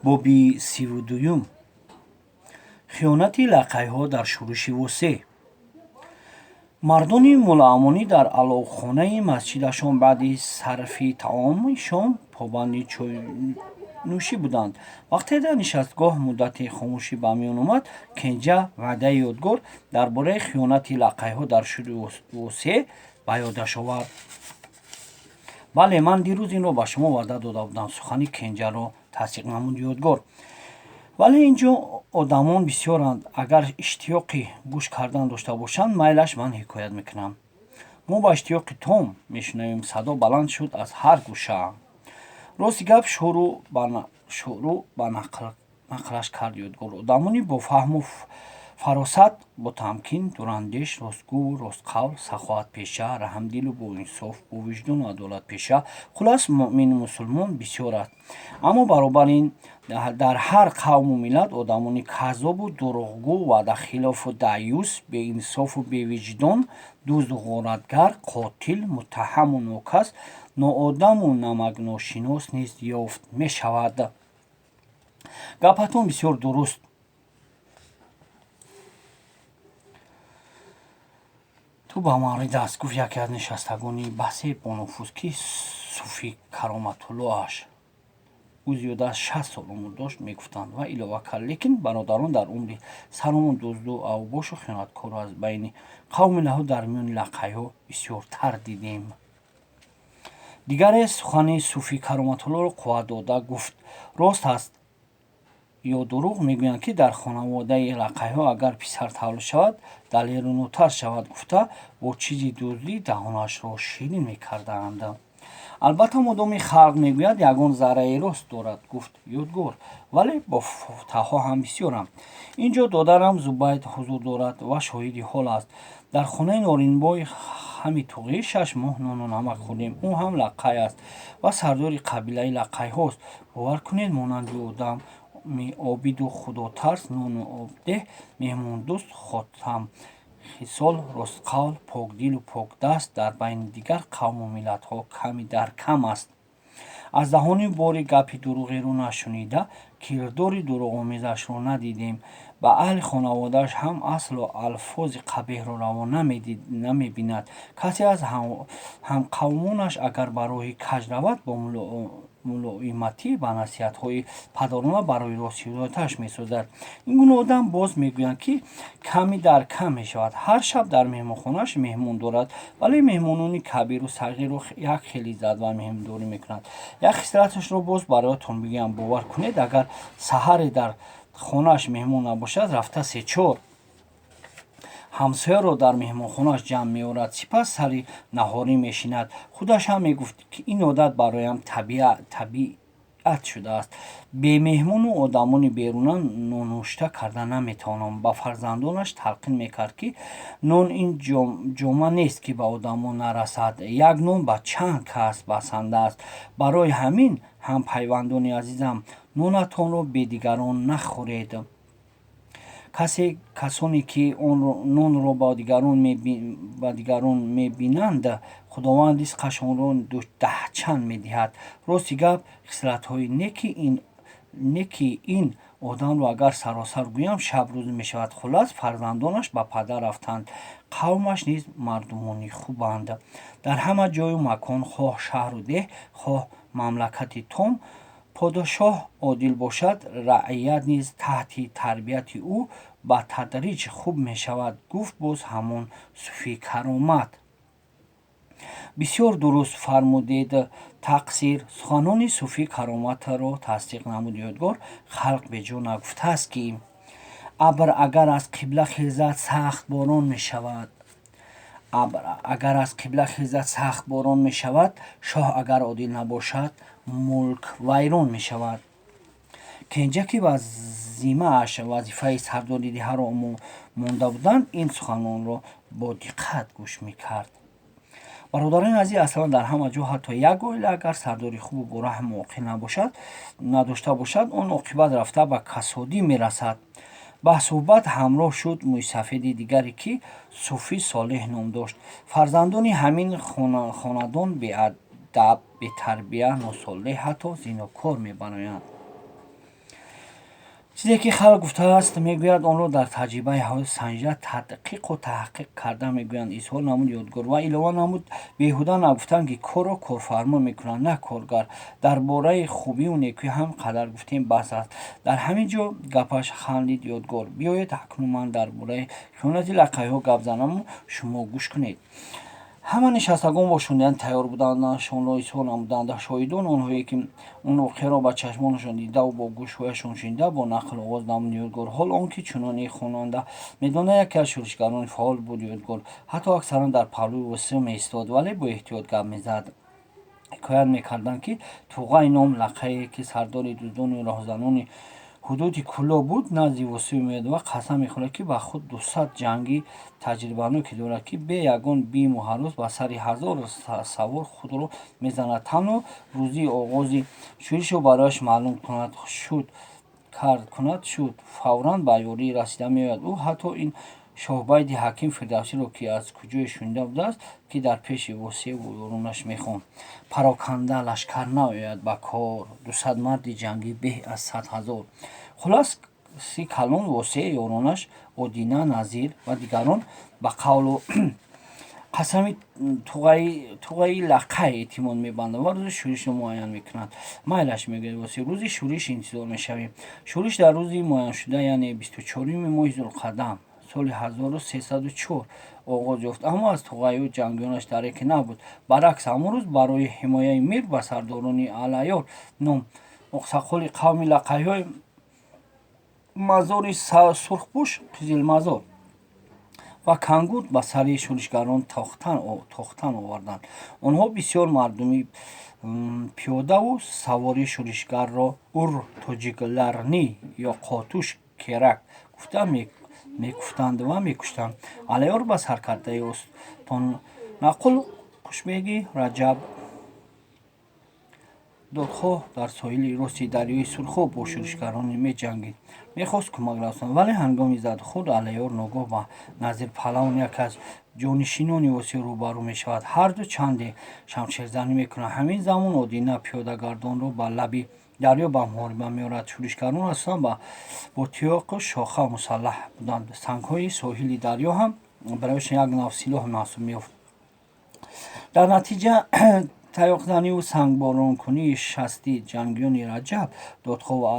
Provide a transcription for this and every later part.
Боби 32-юм. Хиёнати лақайҳо дар шӯриши Восеъ. Мардони Мулоамонӣ дар аловхонаи масҷидашон баъди сарфи таоми шом побанди чойнӯшӣ буданд. Вақте дар нишастгоҳ муддате хомӯшӣ ба миён омад, Кенҷа ваъдаи Ёдгор дар бораи хиёнати лақайҳо дар шӯриши Восеъ ба ёдаш овард. Бале, ман дирӯз инро ба шумо ваъда дода будам, сухани Кенҷаро тасдиқ намуд Ёдгор. Вале ин ҷо одамон бисёранд, агар иштиёқи гӯш кардан дошта бошанд, майлаш, ман ҳикоят мекунам. Мо ба иштиёқи том мешунавем, садо баланд шуд аз ҳар гӯша. Рости гап, шурӯъ ба нақлаш кард Ёдгор, одамони бофаҳму фаросат, ботамкин, дурандеш, ростгӯву ростқавл, саховатпеша, раҳмдилу боинсоф, бовиҷдону адолатпеша, хуллас, муъмину мусулмон бисёр аст. Аммо баробари ин дар ҳар қавму миллат одамони каззобу дурӯғгӯ, ваъдахилофу даюс, беинсофу бевиҷдон, дузду ғоратгар, қотил, муттаҳаму нокас, ноодаму намакношинос низ ёфт мешавад. Гапатон бисёр дуруст. Ту ба маврид аст, гуфт яке аз нишастагони басе бонуфуз, ки Суфӣ Кароматуллоаш. Ӯ зиёда аз 60 сол умр дошт, мегуфтанд, ва илова кард: лекин бародарон, дар умри саромон дузду авбошу хиёнаткорро аз байни қавму миллатҳо дар миёни лақайҳо бисёртар дидем. Дигаре сухани Суфӣ Кароматуллоро қувват дода гуфт: рост аст ё дурӯғ, мегӯянд, ки дар хонаводаи лақайҳо агар писар таваллуд шавад, далеру нотарс шавад гуфта, бо чизи дуздӣ даҳонашро ширин мекардаанд. Албатта, модоми халқ мегӯяд, ягон зарраи рост дорад, гуфт Ёдгор, вале бофтаҳо ҳам бисёранд. Ин ҷо додарам Зубайд ҳузур дорад ва шоҳиди ҳол аст. Дар хонаи Норинбой ҳами туғӣ 6 моҳ нону намак хӯрдем. Ӯ ҳам лақай аст ва сардори қабилаи лақайҳост. Бовар кунед, монанди одами обиду худотарс, нону обдеҳ, меҳмондӯст, хотамхисол, ростқавл, покдилу покдаст дар байни дигар қавму миллатҳо ками дар кам аст. Аз даҳони бори гапи дурӯғеро нашунида, кирдори дурӯғомезашро надидем. Ба аҳли хонаводааш ҳам асло алфози қабеҳро раво намебинад. Касе аз ҳамқавмонаш агар ба роҳи каҷ равад, бо мулоиматӣ ба насиҳатҳои падарона барои рост ҳидояташ месозад. Ин гуна одам боз мегӯянд, ки ками дар кам мешавад. Ҳар шаб дар меҳмонхонааш меҳмон дорад, вале меҳмонони кабиру сағирро як хел иззат ва меҳмондорӣ мекунад. Як хислаташро боз бароятон бигӯям: бовар кунед, агар саҳаре дар хонааш меҳмон набошад, рафта се-чор ҳамсояро дар меҳмонхонааш ҷамъ меорад, сипас сари наҳорӣ мешинад. Худаш ҳам мегуфт, ки ин одат бароям табиат шудааст. Бемеҳмону одамони беруна нонушта карда наметавонам. Ба фарзандонаш талқин мекард, ки нон ин ҷома нест, ки ба одамон нарасад. Як нон ба чанд кас басанда аст. Барои ҳамин ҳампайвандони азизам, нонатонро бе дигарон нахӯред. Касе, касоне ки нонро ба дигарон мебинанд, Худованд ризқашонро даҳчанд медиҳад. Рости гап, хислатҳои неки ин одамро агар саросар гӯям, шаб рӯз мешавад. Хуллас, фарзандонаш ба падар рафтанд, қавмаш низ мардумони хубанд. Дар ҳама ҷою макон, хоҳ шаҳру деҳ, хоҳ мамлакати том, подшоҳ одил бошад, раъият низ таҳти тарбияти ӯ ба тадриҷ хуб мешавад, гуфт боз ҳамон Суфӣ Каромат. Бисёр дуруст фармудед, тақсир, суханони Суфӣ Кароматро тасдиқ намуд Ёдгор. Халқ беҷо нагуфтааст, ки абр агар аз қибла хезад, сахт борон мешавад, абр агар аз қибла хезад, сахт борон мешавад, шоҳ агар одил набошад, мулк вайрон мешавад. Кенҷа, ки ба зиммааш вазифаи сардори деҳаро монда буданд, ин суханонро бо диққат гӯш мекард. Бародарони азиз, аслан дар ҳама ҷо, ҳатто як оила агар сардори хубу бораҳму оқил набошад, надошта бошад, он оқибат рафта ба касодӣ мерасад. Ба суҳбат ҳамроҳ шуд мӯйсафеди дигаре, ки Суфӣ Солеҳ ном дошт. Фарзандони ҳамин хонадон беадаб, бетарбия, носолеҳ, ҳатто зинокор мебароянд. Чизе ки халқ гуфтааст, мегӯяд, онро дар таҷрибаи ҳаёт санҷида, тадқиқу таҳқиқ карда мегӯянд, изҳор намуд Ёдгор ва илова намуд: беҳуда нагуфтанд, ки корро корфармо мекунад, на коргар. Дар бораи хубиву некӯӣ ҳам қадар гуфтем, бас аст. Дар ҳамин ҷо гапаш хандид Ёдгор. Биёед, акнун ман дар бораи хиёнати лақайҳо гап занаму шумо гӯш кунед. Ҳама нишастагон бо шунидан тайёр буданашонро изҳор намуданд. Шоҳидон, онҳое ки он воқеаро ба чашмонашон дидаву бо гӯшҳояшон шунида, бо нақл оғоз намуд Ёдгор. Ҳол он ки, чуноне хонанда медонад, яке аз шӯришгарони фаъол буд Ёдгор. Ҳатто аксаран дар паҳлӯи Восеъ меистод, вале бо эҳтиёт гап мезад. Ҳикоят мекарданд, ки Туғай ном лақае, ки сардори дуздону роҳзанони ҳудуди Кӯлоб буд, назди Восеъ меояд ва қасам мехӯрад, ки ба худ 200 ҷангии таҷрибаноке дорад, ки бе ягон биму ҳарос ба сари 1000 савор худро мезанад, танҳо рӯзи оғози шӯришро барояш маълум кунад шуд, фавран ба ёрӣ расида меояд. Ӯ ҳатто ин шоҳбайти ҳаким Фирдавсиро, ки аз куҷое шунида будааст, ки дар пеши Восеъву ёронаш мехонд: Пароканда лашкар наояд ба кор, 200 марди ҷангӣ беҳ аз 100 000. Хулоси калом, Восеъ, ёронаш Одина, Назир ва дигарон ба қавлу қасами Туғаи лақай эътимод мебанданд ва рӯзи шӯришро муайян мекунанд. Майлаш, мегӯяд Восеъ, рӯзи шӯриш интизор мешавем. Шӯриш дар рӯзи муайяншуда, яъне 24-уми моҳи зулқаъда соли 1304 оғоз ёфт, аммо аз Туғаю ҷангиёнаш дареке набуд. Баръакс, ҳамон рӯз барои ҳимояи мир ба сардорони Аллаёр ном оқсақоли қавми лақайҳои Мазори Сурхпӯш, Қизилмазор ва Кангурт ба сари шӯришгарон тохтан оварданд. Онҳо бисёр мардуми пиёдаву савори шӯришгарро ур тоҷикларни ё қотуш керак гуфта мекуфтанд ва мекуштанд. Аллаёр ба саркардаи Остонақул Қушбеги Раҷаб Додхоҳ дар соҳили рости дарёи Сурхоб бо шӯришгарон меҷангид, мехост кӯмак расонад, вале ҳангоми задухӯрд Аллаёр ногоҳ ба Назир паҳлавон, яке аз ҷонишинони Восеъ, рӯбарӯ мешавад. Ҳарду чанде шамшерзанӣ мекунанд. Ҳамин замон Одина пиёдагардонро ба лаби дарё ба муҳориба меорад. Шӯришгарон асосан бо тиёқу шоха мусаллаҳ буданд. Сангҳои соҳили дарё ҳам барояшон як нав силоҳ маҳсуб меёфт. Дар натиҷа таёқзаниву сангборонкунии шасти ҷангиёни Раҷаб Додхоҳ ва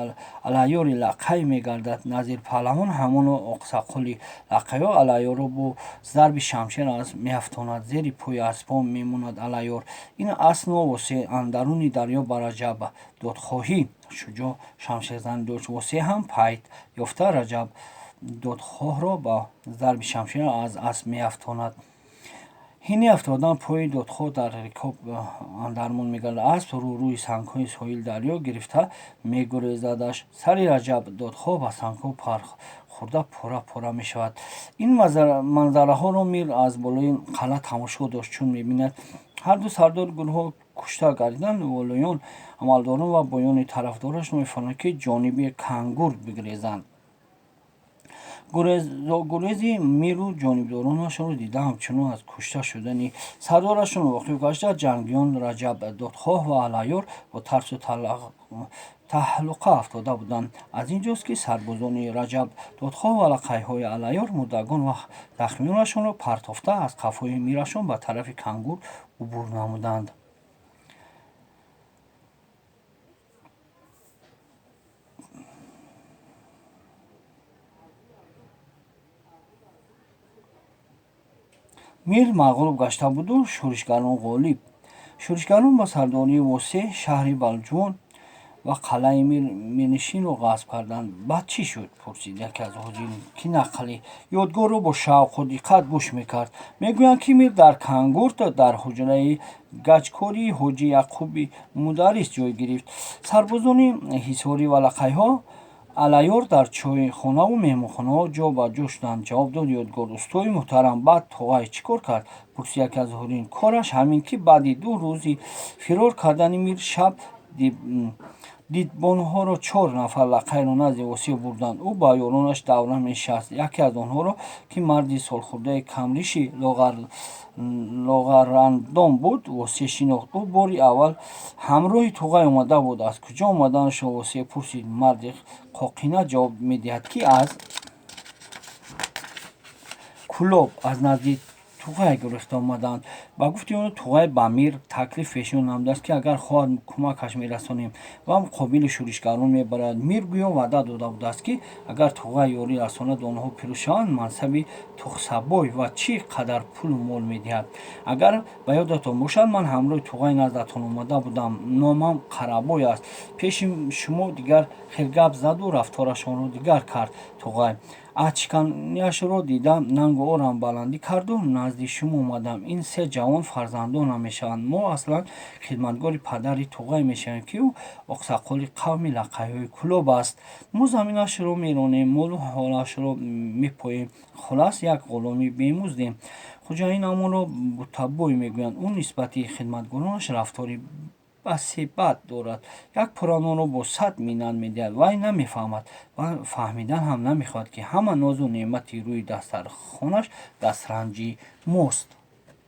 Аллаёри лақай мегардад. Назир паҳлавон, ҳамоно оқсақоли лақайҳо, Аллаёрро бо зарби шамшер аз меафтонад. Зери пои аспҳо мемонад Аллаёр. Ин асно Восеъ андаруни дарё ба Раҷаб Додхоҳи шуҷоъ шамшерзанӣ дошт. Восеъ ҳам пайт ёфта Раҷаб Додхоҳро ба зарби шамшер аз асп меафтонад. Ҳини афтодан пои Додхоҳ дар рикоб андармон мегардад. Асп рӯрӯи сангҳои соҳили дарё гирифта мегурезадаш. Сари Раҷаб Додхоҳ ба сангҳо пархӯрда пора-пора мешавад. Ин манзараҳоро мир аз болои қалъа тамошо дошт. Чун мебинад, ҳарду сардори гурӯҳҳо кушта гардиданд, волиён, амалдорон ва боёни тарафдорашро мефармояд, ки ҷониби Кангурт бигрезанд. Гурези миру ҷонибдоронашонро дида, ҳамчунон аз кушта шудани сардорашон воқиф гашта, ҷангиён Раҷаб Додхоҳ ва Аллаёр бо тарсу таҳлука афтода буданд. Аз ин ҷост, ки сарбозони Раҷаб Додхоҳ ва лақайҳои Аллаёр мурдагон ва захмиёнашонро партофта, аз қафои мирашон ба тарафи Кангурт убур намуданд. Мир мағлуб гашта буду шӯришгарон ғолиб. Шӯришгарон ба сардории Восеъ шаҳри Балҷувон ва қалъаи мирнишинро ғасб карданд. Баъд чӣ шуд? Пурсид яке аз ҳозирин, ки нақли Ёдгорро бо шавқу диққат гӯш мекард. Мегӯянд, ки мир дар Кангурт дар ҳуҷраи гаҷкории ҳоҷи Яъқуби мударрис ҷой гирифт. Сарбозони ҳисорӣ ва лақайҳо Аллаёр дар чойхонаву меҳмонхонаҳо ҷо ба ҷо шуданд, ҷавоб дод Ёдгор. Устои муҳтарам, баъд Тоғай чӣ кор кард? Пурсид яке аз ҳозирин. Кораш ҳамин, ки баъди 2 рӯзи фирор кардани мир шаб Дидбонҳоро чор нафар лақайро назди Восеъ бурданд. Ӯ ба ёронаш давра менишаст. Яке аз онҳоро, ки марди солхӯрдаи камриши лоғарандом буд, Восеъ шинохт. Ӯ бори аввал ҳамроҳи Туғай омада буд. Аз куҷо омаданашро Восеъ пурсид. Марди қоқина ҷавоб медиҳад, ки аз Кӯлоб, аз назди Туғай гурехта омадаанд. Ба гуфти он, Туғай ба мир таклиф пешниҳод намудааст, ки агар хоҳад, кӯмакаш мерасонем ва муқобили шӯришгарон мебарад. Мир гӯё ваъда дода будааст, ки агар Туғай ёрӣ расонаду онҳо пирӯз шаванд, мансаби тухсабой ва чӣ қадар пулу мол медиҳад. Агар ба ёдатон бошад, ман ҳамроҳи Туғай наздатон омада будам. Номам Қарабой аст. Пеши шумо дигар хел гап заду рафторашонро дигар кард. Туғай аҳдшиканиашро дида, нангу орам баландӣ карду назди шумо омадам. Ин се ҷавон фарзандонам мешаванд. Мо аслан хидматгори падари Туғай мешавем, ки ӯ оқсақоли қавми лақайҳои Кӯлоб аст. Мо заминашро меронем, молу ҳолашро мепоем, хулас, як ғуломи бемуздем. Хӯҷаинамонро Бутабой мегӯянд. Ӯ нисбати хидматгоронаш рафтори басе бад дорад. Як пора нонро бо 100 миннат медиҳад. Вай намефаҳмад ва фаҳмидан ҳам намехоҳад, ки ҳама нозу неъмати рӯи дастархонаш дастранҷи мост.